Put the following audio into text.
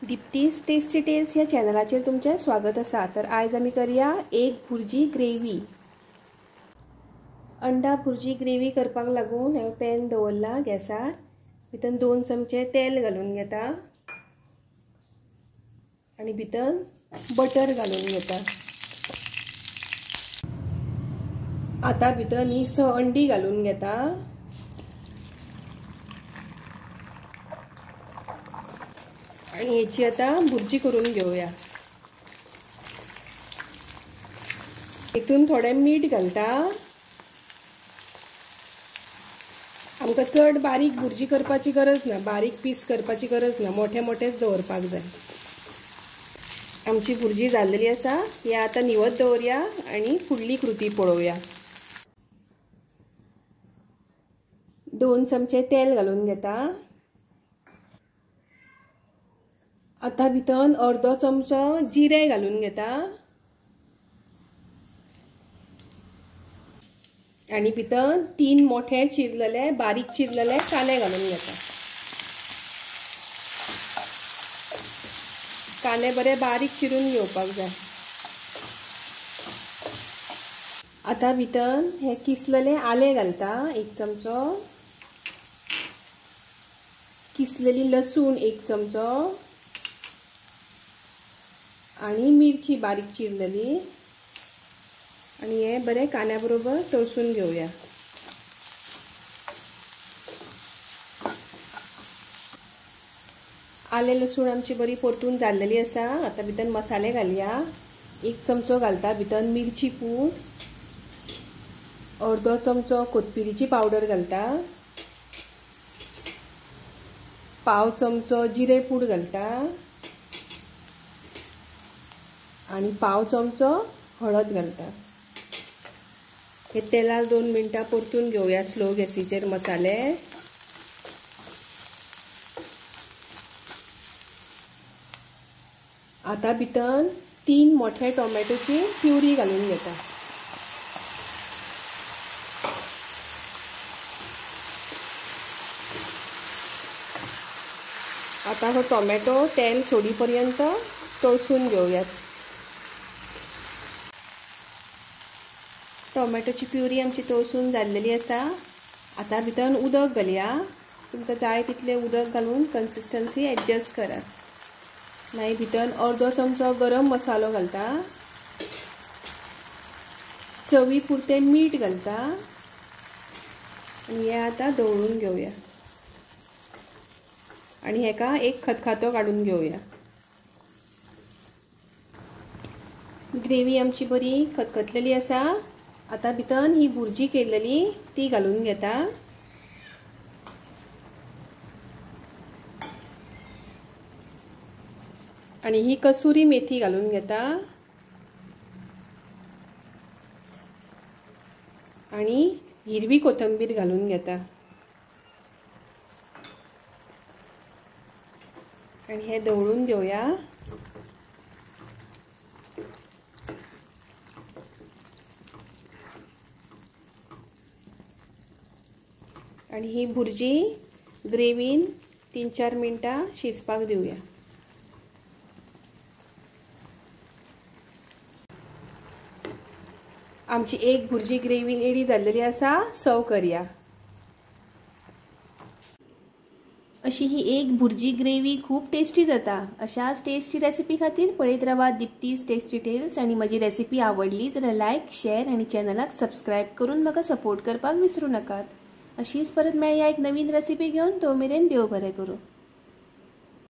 दीप्तीस tasty tales ह्या चॅनलाचेर तुमचें स्वागत आसा। तर आयज आमी करया एक भुर्जी ग्रेवी। अंडा भुर्जी ग्रेवी करपाक लागून हांवें पॅन दवरला गॅसार, भितर 2 चमचे तेल घालून घेता आनी भितर बटर घालून घेता। आतां भितर ही 6 अंडी घालून घेता। आणि हेची आता भुर्जी करून घेऊया। हितून थोडे मीठ घालता। आमकां चड बारीक भुर्जी करपाची गरज ना, बारीक पीस करपाची गरज ना, मोठे मोठेच दवरपाक जाय। आमची भुर्जी जाल्लेली आसा, ही आतां निवत दवरया आनी फुडली कृती पळोवया। 2 चमचे तेल घालून घेता। आता भितर अर्दो चमचो जिरे घालून घेता आनी भितर 3 मोठे चिरलेले बारीक चिरलेले कांदे घालून घेता। कांदे बरे बारीक चिरून घेवपाक जाय। आता भितर हे किसलेले आले घालता 1 चमचो, किसलेली लसूण 1 चमचो आणि मिरची बारीक चिरलेली आणि हे बरे कांद्या बरोबर तळसून घेऊया। आले लसूण आमची बरी परतून जाल्लेली आसा। आता भितर मसाले घालया। 1 चमचो घालता भितर मिरची पूड, अर्दो चमचो कोथमिरीची पावडर घालता, 1/4 चमचो जिरे पूड घालता आणि 1/4 चमचो हळद घालता। हे तेलार 2 मिनटां परतून घेऊया स्लो गॅसीचेर मसाले। आता भितर 3 मोठे टोमॅटोची प्युरी घालून घेता। आता हो टोमॅटो तेल सोडी पर्यंत तळसून घेऊयात। टोमॅटोची प्युरी आमची तळसून जाल्लेली आसा। आता भितर उदक घालया। तुमकां जाय तितलें उदक घालून कन्सिस्टन्सी एडजस्ट करात। मागीर भितर अर्दो चमचो गरम मसालो घालता, चवी पुरतें मीठ घालता आनी हें आतां दवरून घेवया आनी हेका एक खतखतो काडून घेवया। ग्रेवी आमची बरी खतखतलेली आसा। आता भितर ही भुर्जी केलेली ती घालून घेता। आणि ही कसुरी मेथी घालून घेता आणि हिरवी कोथिंबीर घालून घेता आणि हे दवळून घेऊया। आणि ही भुर्जी ग्रेवीन 3-4 मिनटां शिजपाक दिवया। आमची एक भुर्जी ग्रेवी रेडी जाल्लेली आसा। सर्व करया। अशी ही एक भुर्जी ग्रेवी खूब टेस्टी जाता। अशाच टेस्टी रेसिपी खातीर पळयत रावा दीप्तीस टेस्टी टेल्स। आनी म्हजी रेसिपी आवडली जाल्यार लायक, शेअर आनी चॅनलाक सबस्क्रायब करून म्हाका सपोर्ट करपाक विसरू नाकात। अशीच परत मेळया एक नवीन रेसिपी घेवन। तो मेरेन देव बरें करूं।